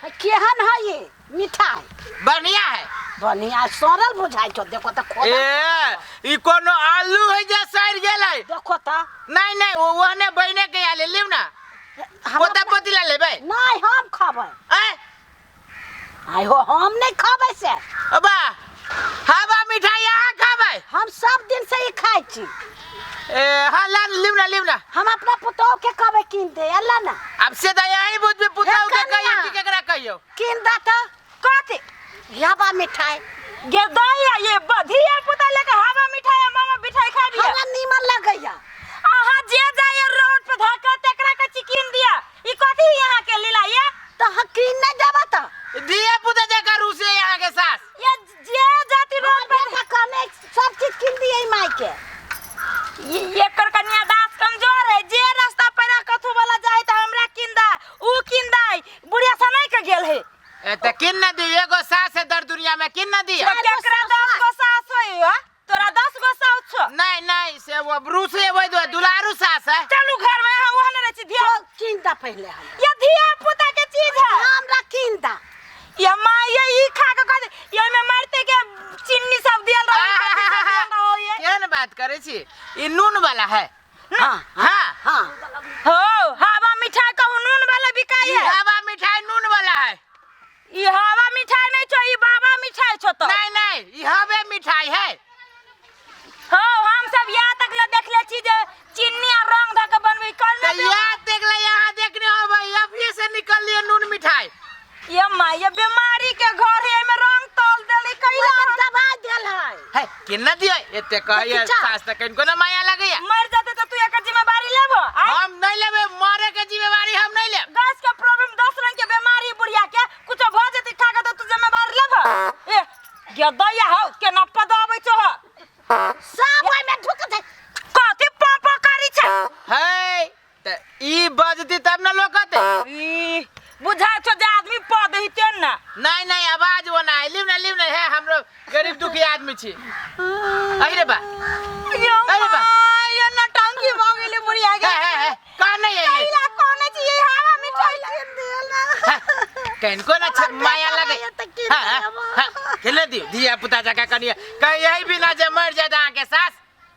केहन है ये मिठाई? बढ़िया है। बढ़िया सड़ल बुझाइ छौ, देखो त खोदल। ए, ई कोनो आलू है जे सड़ गेल है? देखो त। नहीं नहीं, वो ओहने बहिने के आले लिव ना। हम पोता पोती ला लेबै। नहीं, हम खबै। आय? आय हो, हम नहीं खबै से। अबा हवा मिठाई अहाँ खबै? हम सब दिन से ही खाइ छी। ए हाँ, ला लिव ना, लिव ना। हम अपना पुतोह के कहबै कीन दे, अल्लाह ना। अब से तऽ यही बुझबी पुतोह के हे कहियो कन्या। कि केकरा कहियो। कीन दे तऽ। कथी? हवा मिठाई। गे दैया, ये धिया पुता लेके हवा मिठाई आ मामा मिठाई खाइ दिया। हमरा नीमन लगैया। अहाँ जे जाइए रोड पे धक्का तेकरा के चिकिन दिया। ई कथी यहाँ के लीला ये? तऽ अहाँ कीन नहि देबऽ तऽ? धिया पुता जकाँ रूसे यहाँ के सास। ये जे जाति रोड हमर पे बेटा कहने सब चीज कीन दिए माई के। एकर कनिया दास कमजोर है, जे रास्ता पर कथू वाला जाए त हमरा कीन दा, ऊ कीन दाई, बुढ़िया सनाई के गेल है। ए त किन न दी, एगो सास है दर दुनिया में, किन न दी। तो केकरा 10 गो सास होई हो? तोरा 10 गो सास छो? नहीं नहीं, से वो ब्रूस है, वही दो दुलारू सास है। चलू घर में, हम वहाँ रहै छी, धिया तो कीन दा पहले हम। ये धिया पुता के चीज है। हमरा कीन दा। ये माँ, ये ई खा के कह दे, ये में मारते के चीनी सब दियल रहो, ई कथी सब दियल रहो ये। केहन बात करे छी, ई नून वाला है। हाँ, हाँ। हाँ। हो, हवा मिठाई कहूँ नून वाला बिकाई है। ई हवा मिठाई नून वाला है। ई हवा मिठाई नहीं छो, ई बाबा मिठाई छो तो। नहीं नहीं, ई हवे मिठाई है। हो, हम सब यहाँ तक ले देख ले छी जे चीनी आ रंग धऽ के बनबै कल तो यहाँ देख ले, यहाँ देखने हो भाई, अभी से निकल लिए नून मिठाई। ये माँ, ये बीमारी के घर है, एमे रंग तोल देली कैला। ओहिमे दबाई देल है। है, केना दियो? एते कहैया देखी चा। सास त कनिको ना माया लगैया। मर जेतै त तू एकर जिम्मेवारी लेबो? आँय? हम नहीं लेबै, मरे के जिम्मेवारी हम नहीं लेब। गैस के प्रॉब्लम, 10 रंग के बीमारी बुढ़िया के, कुछो भ जेतै खा के त तू जिम्मेवारी लेबो? ए, गदैया हौ, केना पदाबै छौ हौ? सब ओहिमे ढुक जाइ। कथी पापा करी छै? है, त ई बजती तब न लोग कहते। ई, बुझाइ छौ जे आदमी पद हिते न। नहीं नहीं, आवाज वो ना है, लिव ना, लिव ना, है हमरो गरीब दुखी आदमी छी। अरे बा। यो अरे बा। माँ, यो नौटंकी भ गेलै बुढ़िया के। है, है, है, कहाँ नहीं है ये? कैला कोने छी ये हवा मिठाई? है, कनिको ना माया लगे। ये तऽ कीन हाँ, हाँ, देबो। हाँ, खेले दियो, धिया पुता जका कनिया। कहीं यही बिना जे मर जाए अहाँ के सास।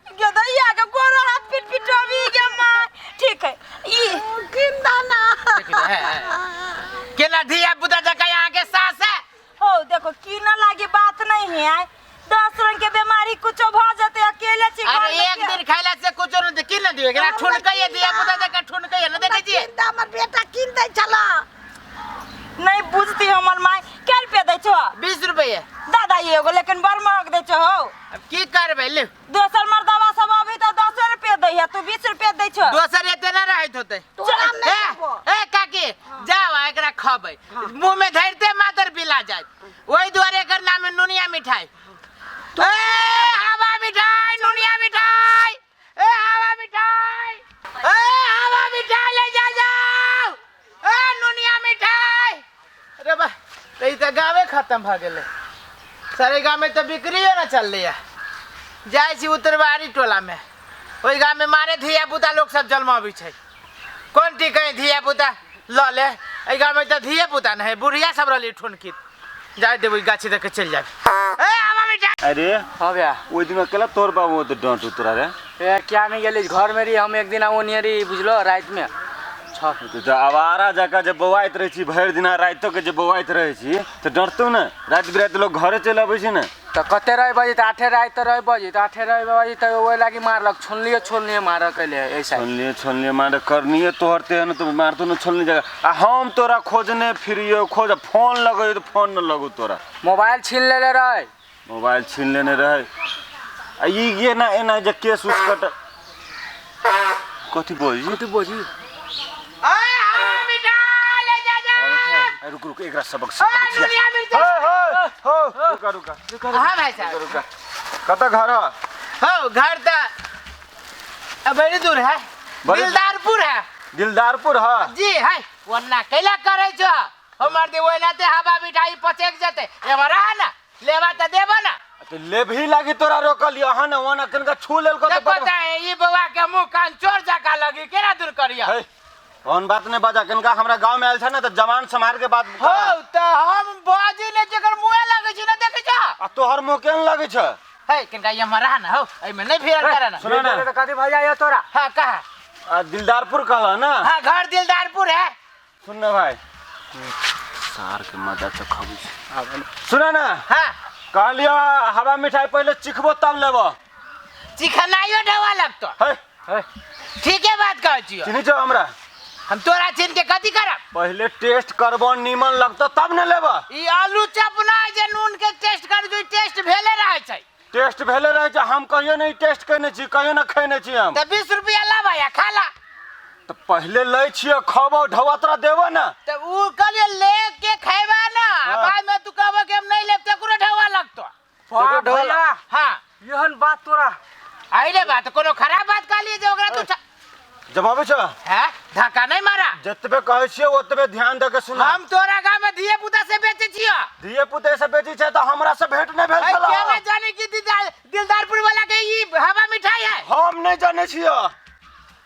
गदैया के गोरो हाथ पिट पिटबी गे माँ। ठीक है, ई कीन दा ना। देखिए, है, है। केना धिया पुता जका यहाँ के सास है? हो देखो, की न लागी बात नहीं है आय। 10 रंग के बीमारी कुछो भ जते, अकेले छी घर अरे में एक के। दिन खाइला से कुछो न की न दियो, एकरा ठुन के धिया पुता जका ठुन के न देखै छियै? कीन दा, हमर बेटा कीन दै छला। नहीं बुझती हमर माय। कै रुपया दै छो? 20 रुपये। दादा एगो, लेकिन बड़ महग दै छो हौ। अब की करबै ले। दोसर मर्दवा सब अभी तो 10 रुपया दै है, तू 20 रुपया दै छो। दोसर एते ना रहैत होतै। तोरा हम नहीं ए, देबो। ए काकी, जाओ आ एकरा खबै, मुंह में धरते मातर पिला जाए, ओहि दुआरे एकर नाम है नुनिया मिठाई। ए हवा मिठाई, नुनिया मिठाई, ए हवा मिठाई, ए हवा मिठाई ले जा जाओ, ए नुनिया मिठाई। अरे बा, त ई त गावे खत्म भ गेलै, सारे गाँव में तो बिक्रियो ना चल रही है। जाइ छी उत्तरवारी टोला में, ओहि गाँव में मारे धिया पुता लोग सब जन्माबै छै। कोन टिकै धिया पुता लऽ ले, एहि गाँव में तऽ धिया पुता नहि है, बुढ़िया सब रहली ठुनकित। जाय देबै गाछी देख के चलि जायब। ए आबा बेटा। अरे हाँ भैया। ओहि दिन अकेला तोर बाबू ओते डांट तोरा रे। ए क्या नहीं गेली घर में रही हम, एक दिन आओ नियरी बुझलो रात में। छ। तो जे आवारा जकाँ जे बौआइत रहै छी भरि दिना, रातिो के जे बौआइत रहै छी तऽ डरतौ ने? राति बिराति लोग घरे चलि अबै छै ने। तऽ कते रह बजे? तऽ आठे राति तऽ रह बजे, तऽ आठे रह बजे तऽ ओहि लागि मारलक, छोलनिए छोलनिए मारक अइले ऐसा। छोलनिए छोलनिए मारे करनिए तोहर तेहन तो मारतो न छोलनी जगह। आ हम तोरा खोजने फिरियो, खोज फोन लगैयो तऽ फोन न लगू तोरा। मोबाइल छीन लेले रहे। मोबाइल छीन लेने रहे। आ ई एना एना जे केस उस कट कथी बोल कथी बोजी? ए हवा मिठाई ले जा जा। ए, रुक रुक, एकरा सबक ए, सिखाबै छियै। नुनिया मिठाई। हे, हे, हो, रुका रुका। हाँ भाई साहब। रुका, कतऽ घर है? हो घर तऽ अब बड़ी दूर है, दिलदारपुर है। दिलदारपुर है? जी है। ओना कैला करै छो हमर दे, ओना ते हवा मिठाई पचेक जेतै, एमहर आ ना, लेबा तऽ देबो ना। तो लेबही लागी तोरा रोकल अहाँ ने, ओना कनिका छू लेलको तऽ देखो बड़- तऽ ई बौआ के मुंह कान चोर जका लगी, केना दूर करिया? हे, ओहन बात नहि बाजा। कनिका हमरा गाँव में आयल छै ने तऽ जवान सम्हार के बात हो तऽ हम बाजी नहि, जकर मुँहे लगै छै ने, देखै छ? आ तोहर मुँह केहन लगै छै? हे, कनिका ये मरा ना हो, एहिमे नहि भिड़ल कर ना। सुनो ना। तऽ कथी भैया ये तोरा? हाँ, कहा। आ, दिलदारपुर कहला ना? हाँ, घर दिलदारपुर है। सुन ना भाई, सार के मजा तो खबी छै। सुन ना। हाँ। कहलियो हवा मिठाई पहिले चिखबो तब लेबो। चिखनाइयो ढवा लगतो। हे। हे। ठीके बात कहै छियो। चिन्है छौ हमरा? हम तोरा चिन्ह के कथी करब? पहिले टेस्ट करबो, नीमन लगतो तब ने लेबो। ई आलू चप ना जे नून के टेस्ट कर, जो टेस्ट भेले रहै छै। टेस्ट भेले रहै छै। हम कहियो नहीं टेस्ट केने छी, कहियो ना खैने छी हम। तऽ 20 रुपया लाबा या खा ला। तऽ पहिले लै छियो, खबो, ढौआ तोरा देबो ना। तऽ उ कहलिए ले के खैबा ना। हाँ। बाद में तू कहबो कि हम नहीं लेब, तकरो ढौआ लगतो। वाह, ढोल। भैया। हाँ। एहन बात तोरा? अरे बात कोनो खराब बात कहलिए जे ओकरा तू जमाबै छ? हैं, धक्का नहीं मारा। जतबे कहै छियो ओतबे ध्यान दे के सुना। हम तोरा गाँव में धिये पुता से बेचे छियो। धिये पुते से बेचै छै तऽ हमरा से भेंट नहि भेल अरे छला। केना जाने कि दिलदारपुर वाला के ई हवा मिठाई है? हम नहि जानै छियो,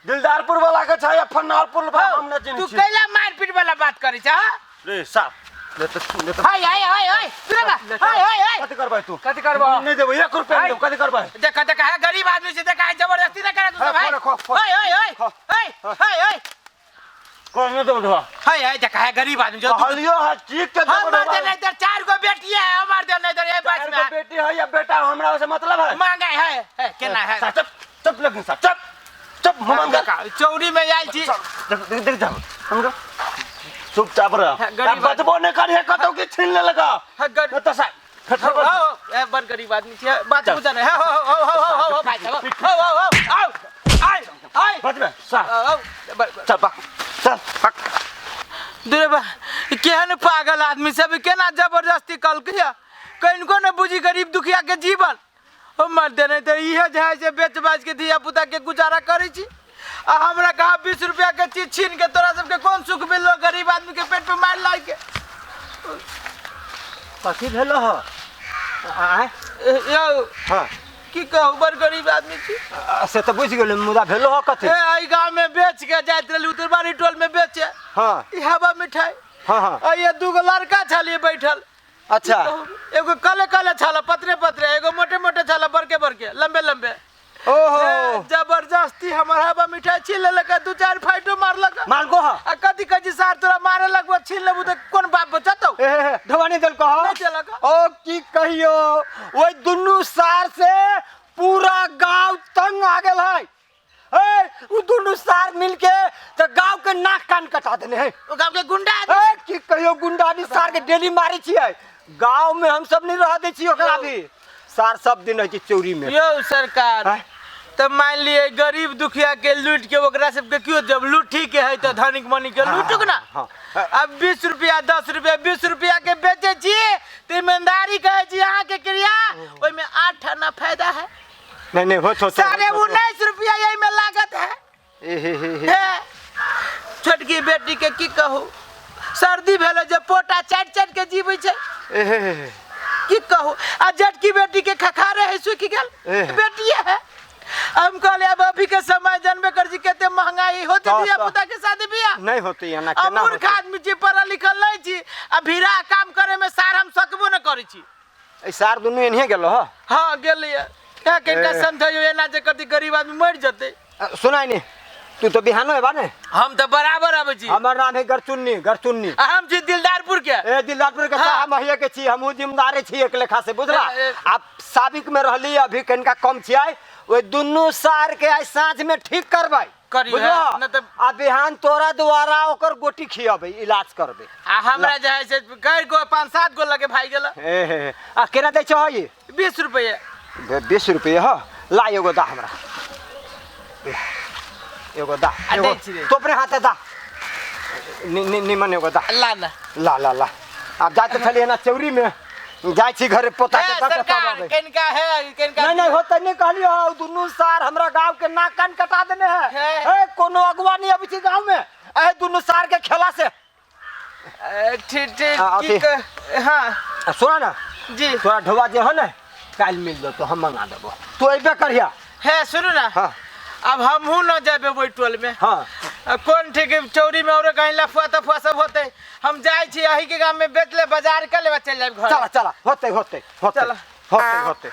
दिलदारपुर वाला के छै या फन्नारपुर वाला, हम नहि चिन्है तू छियै। कैला मारपीट वाला बात करै छ? हाँ? रे साफ ले तऽ, ले तऽ। हाय हाय हाय हाय, सुन बा, हाय हाय हाय। कथी करबै तू? कथी करबो? नहि देबै, 1 रुपया नहि देबै। कथी करबै? देख देख, है गरीब आदमी से देख, है जबरदस्ती न करे तू सब। हाय खो, खो, खो। हाय हाय हाय। खो। हाय हाय हाय। कोन नहि देबै ढोआ। हाय हाय, देख, है गरीब आदमी जो तू- कहलियो है चीख के हम देबै मार दे ढोआ। नहीं इधर 4 गो बेटी है, हम मार दे नहीं इधर ये बात चारि में गो बेटी है या बेटा, हमरा से मतलब है? मांगे है, है केना है? सा, चुप चुप लगिन सा, चुप चुप मुँह बंद कर। चौरी में आयल छी। देख देख देख जाओ, हमरो चुपचाप रह। हाँ, गरीब आ, बचबो नहि करिहे, कतौ की छीन लेलक। हाँ, नहि तऽ सा फेर हो हो, ए, बड़ गरीब आदमी छियै, बात बुझा नहीं। हो हो हो हो हो हो भाई साहब, हो हो हो, आओ आय आय। बचबे सा। आओ। चल बा, चल बा। दुरे बा, केहन पागल आदमी सब, केना जबरदस्ती कलकै, कनिको ने बुझी गरीब दुखिया के जीवन। ओ मरते नहीं तऽ इहे जे है से बेच बाच के धिया पुता के गुजारा करै छी, आ हमरा कहा 20 रुपया के चीज छीन के तोरा सबके कोन सुख मिललो गरीब आदमी के पेट पे मार लाग के? कथी भेलो ह? आँय? यौ। हाँ। की कहू, बड़ गरीब आदमी छी। से तऽ बुझि गेलहुँ, मुदा भेलो ह कथी? ए, एहि गाँव में बेच के जाइत रहली, उत्तरबाड़ी टोल में बेचे। हाँ। ई हवा मिठाई। हाँ हाँ। आ ये दूगो लड़का छलिए बैठल। अच्छा। एगो काले काले छाला पतरे पतरे, एगो मोटे मोटे छाला बड़के बड़के लंबे लंबे। ओहो। ए, जबरदस्ती हमर हवा मिठाई छीन लेलक, दू चारि फाइटो मारलक। मारलको ह? आ कथी कहै छी सार, तोरा मारे लगबो, छीन लेबू तऽ कोन बाप बचतौ? ए हे, ढोआ नहि देलको ह? नहि देलक। ओ की कहियो, ओहि दुनू सार से पूरा गांव तंग आ गेल है। ए, उ दुनू सार मिलके तऽ गांव के नाक कान कटा देने है। ओ गांव के गुंडा आदमी। ए, की कहियो, गुंडा आदमी सार के डेली मारै छियै। गांव में हम सब नहीं रह दै छियै ओकरा भी। सार सब दिन रहै छै चोरी में। यौ सरकार, आँय? तऽ मान लिए गरीब दुखिया के लूट के ओकरा सबके क्यों, जब लूठी के है तऽ धनिक मनी के लूटुक ना। हाँ। अब 20 रुपया, 10 रुपया, 20 रुपया के बेचे छियै तऽ ईमानदारी कहै छी अहाँके क्रिया, ओहिमे 8 आना फायदा है। नहीं नहीं, होत होत। 19.5 रुपया यही में लागत है। ए हे हे हे। हे, छोटकी बेटी के की कहू, सर्दी भेलै जे पोटा चाटि चाटि के जीबै छै। ए हे हे हे। की कहू, आ जेटकी बेटी के खखारे है, सुखि गेल। एह। बेटिए है। हम कहले अब अभी के समय जानबे कर छी कते महंगाई होते, तऽ- धिया तऽ। पुता के शादी बियाह नहीं होते एना आ केना मूर्ख होतै? आदमी छी, पढ़ल लिखल नहीं छी, आ भीड़ा काम करे में सार हम सकबो न करै छी। ए सार दुनू एनहे गेलो ह? हाँ, गेलियै। क्या कनिका ए। समझाइयो, एना जे कथी गरीब आदमी मरि जेतै। सुनाइ नहीं, तू तो बिहानो हेबा ने? हम तऽ बराबर अबै छी। हमर नाम है गरचुन्नी, गरचुन्नी। आ हम छी दिलदारपुर के। ए, दिलदारपुर के। हाँ। हम अहिए के छी, हमहूँ जिम्मेदारे छी एक लेखा से, बुझला? ए, ए। आप साबिक में रहली, अभी कनिका कम छियै। ओहि दुनू सार के आइ साँझ में ठीक करबै। करियौ, बुझलो? है, न तऽ- आ बिहान तोरा द्वारा ओकर गोटी खियबै, इलाज करबै। आ हमरा जे है से कई गो, 5-7 गो लगे भाई गेल। ए हे हे। आ केना दै छहो ई? 20 रुपये। 20 रुपये ह। ला, एगो दा हमरा, एगो दा। आ, एगो दै छी, दै छी। तो अपने हाथे दा, निमन एगो दा। ला ना। ला ला ला। आब जाइत छलियै ना चौरी में, जाइ छी घरे पोता ए, के दऽ के तब सरकार अबै। कनिका है कनिका। नहीं नहीं, होते नहीं। कहलियो हौ, दुनू सार हमरा गांव के नाक कान कटा देने है। है। ए, कोनो अगुआ नहीं अबै छै गांव में ए दुनू सार के खेला से। ए, ठीक ठीक। आ, की अथी। हाँ। आ, सुना ना। जी। तोरा ढोआ जे हो ने, काल्हि मिल जेतो, हम मंगा देबो, तू अबे करिया। है, सुनू ना। हाँ। अब हमहूँ न जेबै ओहि टोल में। हाँ। आ कोन ठीक है, चौरी में और कहीं लफुआ तफुआ सब होते। हम जाइ छी अही के गाम में बेच ले, बाजार कर लेबा, चल जाब घर। चला चला, होते होते होते। चला। होते होते।